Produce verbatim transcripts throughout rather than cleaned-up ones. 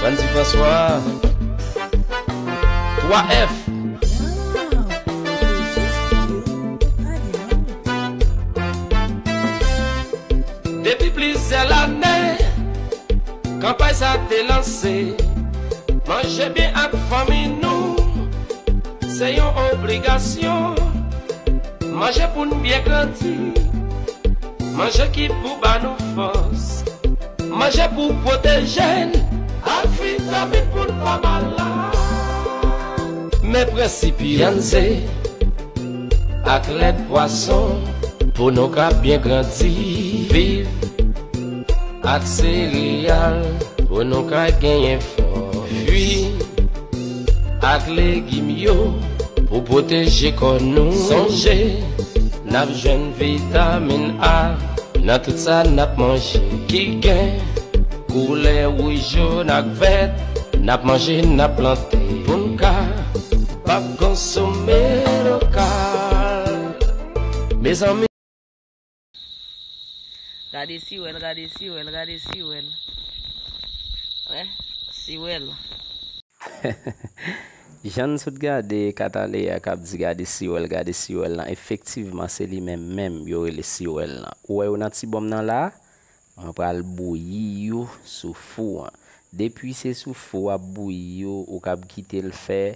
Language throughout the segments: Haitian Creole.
Andy François, twa F. Depi plizyè lane, kanpay sa te lanse. Manje byen ak fanmi nou, se yon obligasyon. Manje pou n byen grandi. Manje ki pou ba nou fòs. Manje pou pwoteje n ak vitamin pou n pa malad. Men prensip yo, vyann, ze ak lèt pwason pou nou ka byen grandi. Viv ak sereyal pou nou ka genyen fòs. Fwi ak legim yo pou pwoteje kò nou. Sonje, n ap jwenn vitamin A nan tout sa n ap manje ki gen koulè wouj, jòn ak vèt. N ap manje, n ap plante pou n ka p ap konsome lokal. Mezanmi. Gade siwèl, gade siwèl, gade siwèl. Wè, siwèl. Jan n sot gade Kataleya k ap di gade siwèl, gade siwèl lan, efektivman, se li menm menm yo rele siwèl lan. Ou wè yo nan ti bonm nan la a? Mwen pral bouyi yo sou fou an. Depi se sou fou w ap bouyi yo, ou kab kite l fè,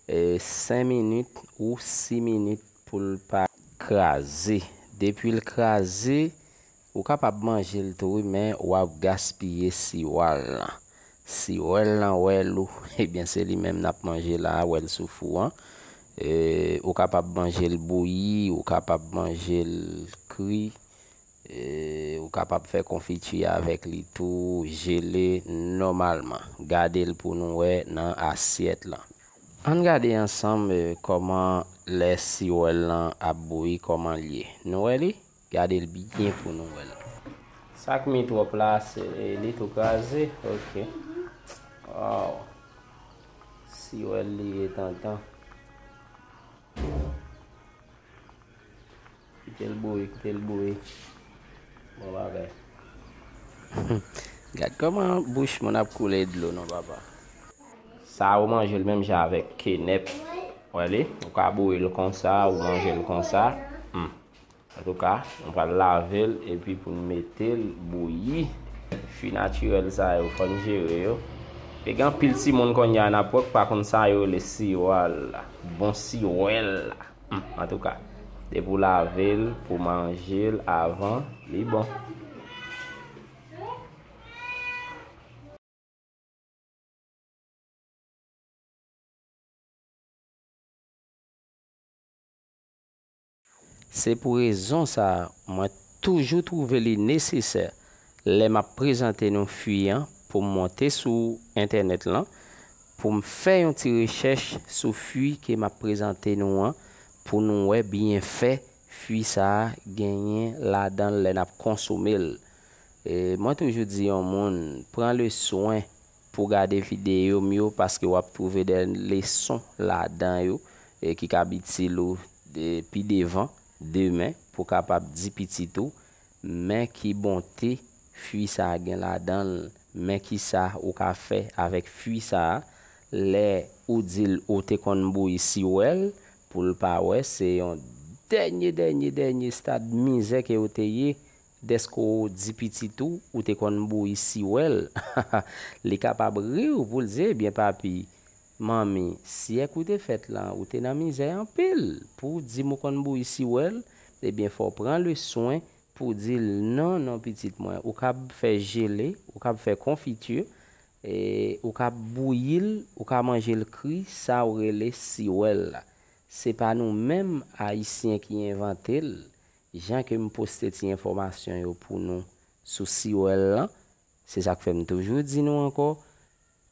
e, senk minit ou sis minit pou l pa kraze. Depi l kraze, ou kapab manje l tou, wi, men w ap gaspiye siwèl lan. Siwèl lan, wè l ou, ebyen, se li menm n ap manje la a, wè l sou fou an. E, ou kapab manje l bouyi, ou kapab manje l kri. E, ou kapab fè konfiti avèk li tou, jele nòmalman. Gade l pou nou wè nan asyèt lan. Ann gade ansanm, e, kòman lè siwèl lan ap bouyi, kòman l ye. Nou wè li? Gade l byen pou nou wè l. Sa k mi twòp la, se, e, li tou kraze. Ok. Waw. Siwèl li ye tantan. Kite l bouyi, kite l bouyi. Bon bagay. Gad kòman bouch moun ap koule dlo non, papa. Sa a, ou manje l menm jan avèk kenèp. Wè li? Ou ka bouyi l konsa, ou manje l konsa. Hmm. Antouka, nou pral lave l epi pou n mete l bouyi. Fwi natirèl sa yo, fò n jere yo. E gen anpil timoun kounye a nan pwòk pa konn sa yo rele siwèl la. Bon siwèl la. Hmm, antouka, depi w lave l, pou w manje l avan, li bon. Se pou rezon sa a, mwen toujou twouve li nesesè, lè m ap prezante nou fwi an, pou m monte sou entènèt lan, pou m fè yon ti rechèch sou fwi ke m ap prezante nou an, pou nou wè byenfè fwi sa a genyen ladan l lè n ap konsome l. E, mwen toujou di yon moun, pran le swen pou gade videyo m yo, paske w ap twouve de leson ladan yo, e, ki kab itil ou de, pi devan, demen, pou w kapab di pitit ou, men ki bonte fwi sa a gen ladan l, men kisa ou ka fè avèk fwi sa a, lè ou di l ou te konn bouyi siwèl pou l pa wè, se yon dènye, dènye, dènye stad mizè ke ou te ye, dèske w di pitit ou, ou te konn bouyi siwèl. Li kapab ri w pou l di, ebyen, papi, manmi, syèk ou te fèt lan, ou te nan mizè anpil. Pou w di m ou konn bouyi siwèl, ebyen, fò w pran le swen pou w di l, non, non, pitit mwen, ou kab fè jele, ou kab fè konfiti, e, ou kab bouyi l, ou ka manje l kri, sa w rele siwèl la. Se pa nou menm Ayisyen ki envante l. Jan ke m poste ti enfòmasyon yo pou nou sou siwèl lan, se sa k fè m toujou di nou ankò,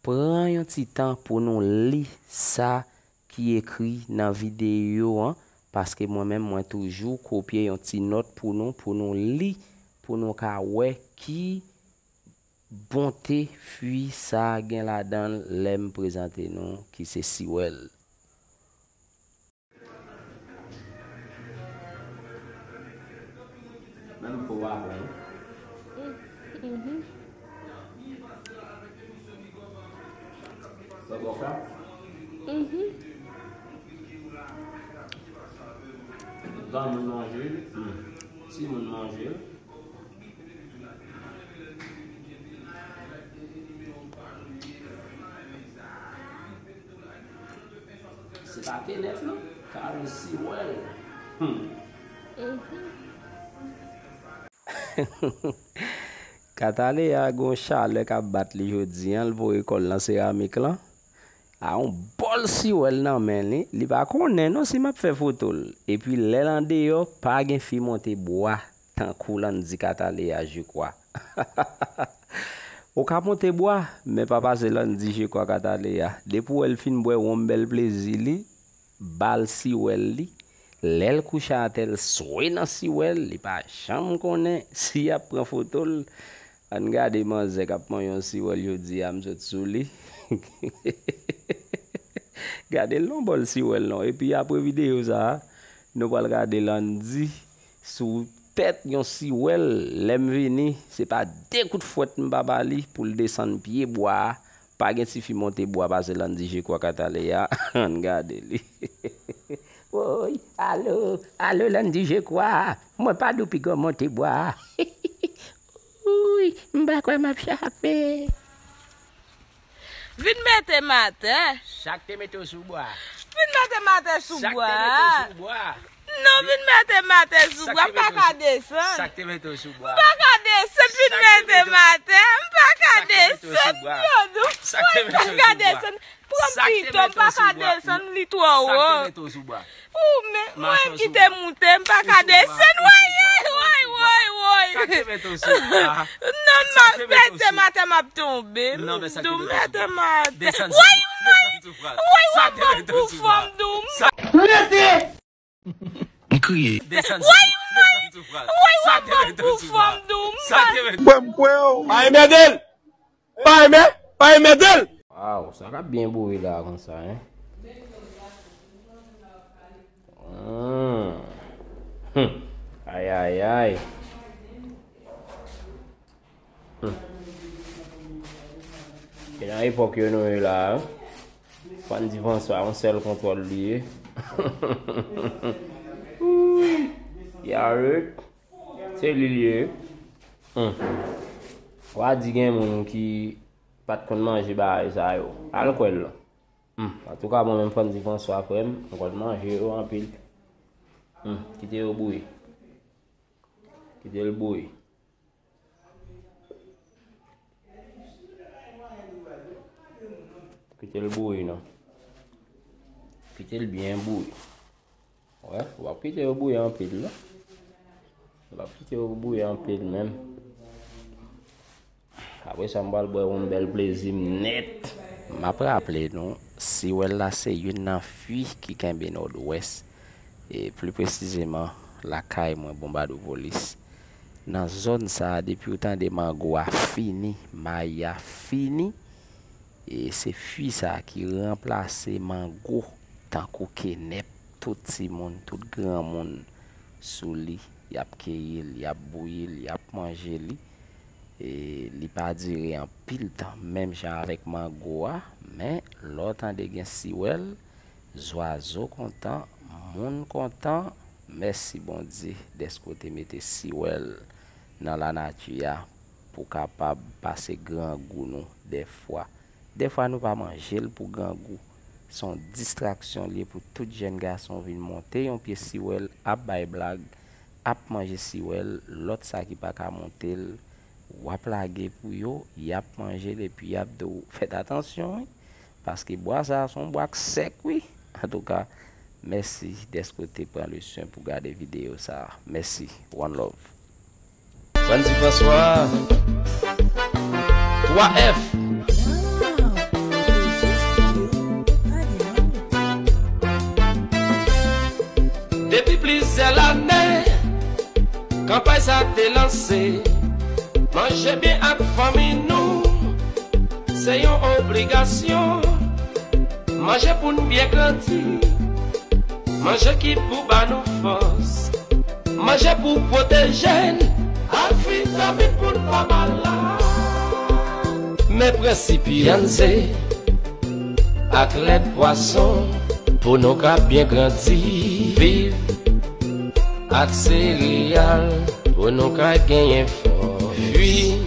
pran yon ti tan pou nou li sa ki ekri nan videyo an, paske mwen menm, mwen toujou kopye yon ti nòt pou nou, pou nou li, pou nou ka wè ki bonte fwi sa a gen ladan l lè m prezante nou ki se siwèl. Menm po a bon wi. Mhm. Sa bon sa? Mhm. Granmoun manje l, hmm, timoun manje l. Se pa kenèp non, kari siwèl. Hmm. Mhm. Kataleya gen yon chalè k ap bat li jodi a, l voye kò l nan seramik lan. A yon bòl siwèl nan men li, li pa konnen non si m ap fè foto l. Epi lè l andeyò, pa gen fi monte bwa tankou Landy Kataleya, je crois. Ou ka monte bwa, men pa pase Landy, je crois, Kataleya. Depi w wè l fin bwè wonm bèl plezi li, ba l siwèl li. Lè l kouche atè, l swe nan siwèl, li pa janm konnen si y ap pran foto l. Ann gade manzè k ap manyen yon siwèl jodi a, m sot sou li. Gade l non, bòl siwèl non. Epi apre videyo sa a, nou pral gade Landy sou tèt yon siwèl. Lè m vini, se pa de kout fwèt m pa ba li pou l desann pye bwa a. Pa gen tifi monte bwa pase Landy, je crois, Kataleya. Ann gade li. Woy, alo, alo, Landy, je crois. Mwen pa doupigan monte bwa. Woy, m pa kwè m ap chape. Vin mete m atè. Sa k te mete w sou bwa? Vin mete m atè sou bwa. Sa k te mete w sou bwa? Non, vin mete m atè sou bwa, m pa ka desann. Sa k te mete w sou bwa? M pa ka desann, vin mete m atè, m pa ka desann. Yo, nou, mwen pa ka desann. Pran pito, m pa ka desann, li twò wo. Ou men, mwen ki te moute, m pa ka desann. Woy, woy, woy, woy. Non, m ap mete m atè, m ap tonbe. M di w mete m atè. Woy, woy, woy, w ap pran kou fò, m di w. Rete! M kriye. Woy, woy, woy, w ap pran kou fò, m di w. Ban m kwè w. Pa enmède l! Pa enmè, pa enmède l! Waw, sa k ap byen bouyi la konsa, en? Hmm. Hmm. Ay, ay, ay. Hmm. E nan epòk yo nou ye la, en? Fandy François, yon sèl kontwòl li ye. Wi. Yaret. Se li l ye. Hmm. W a di gen moun ki pa t konn manje bagay sa yo. Al kwè l. Hmm. Antouka, mwen menm, Fandy François, frè m, m konn manje yo anpil. Hmm. Kite yo bouyi. Kite l bouyi. Kite l bouyi, non. Kite l byen bouyi. Wè, w ap kite yo bouyi anpil, non. W ap kite yo bouyi anpil, menm. Apre sa, m pral bwè yon bèl plezi m nèt. M ap raple nou, siwèl la se youn nan fwi ki kenbe Nòdwès, e pli presizeman, lakay mwen, Bonbadopolis. Nan zòn sa a, depi w tande mango a fini, mayi a fini, e se fwi sa a ki ranplase mango tankou kenèp. Tout timoun, tout granmoun sou li, y ap keyi l, y ap bouyi l, y ap manje li. E li pa dire anpil tan, menm jan avèk mango a, men lè w tande gen siwèl, zwazo kontan, moun kontan. Mèsi Bondye dèske w te mete siwèl nan lanati a pou kapab pase grangou nou dèfwa. Dèfwa nou pa manje l pou grangou. Se yon distraksyon l ye pou tout jèn gason vin monte yon pye siwèl, ap bay blag, ap manje siwèl, lòt sa ki pa ka monte l, w ap lage pou yo, y ap manje l epi y ap di w, fèt atansyon, wi, paske bwa sa a se yon bwa k sèk, wi. Antouka, mèsi dèske w te pran le swen pou gade videyo sa a. Mèsi. One love. Fandy François. Twa F. Depi plizyè lane, kanpay sa te lanse. Manje byen ak fanmi nou, se yon obligasyon. Manje pou n byen grandi. Manje ki pou ba nou fòs. Manje pou pwoteje n. Ak vitamin pou n pa malad. Men prensip yo. Viann se ak lèt pwason pou nou ka byen grandi. Viv ak sereyal pou nou ka genyen fòs. Fwi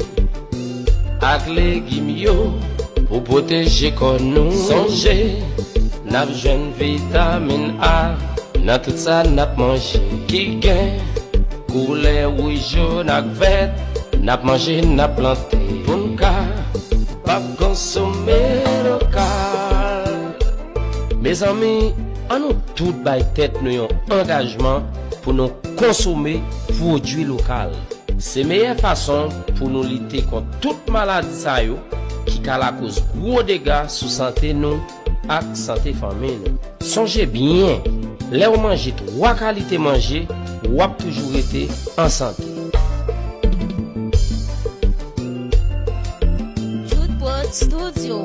ak legim yo pou pwoteje kò nou. Sonje, n ap jwenn vitamin A nan tout sa n ap manje. Ki gen koulè wouj, jòn ak vèt, n ap manje, n ap plante. Pou n ka pap konsome lokal. Mezanmi, an nou tout bay tèt nou yon angajman pou nou konsome pwodui lokal. Se meyè fason pou nou lite kont tout maladi sa yo ki ka lakoz gwo dega sou sante nou ak sante fanmi nou. Sonje byen, lè w manje twa kalite manje, w ap toujou rete an sante. Jude Prod Studio.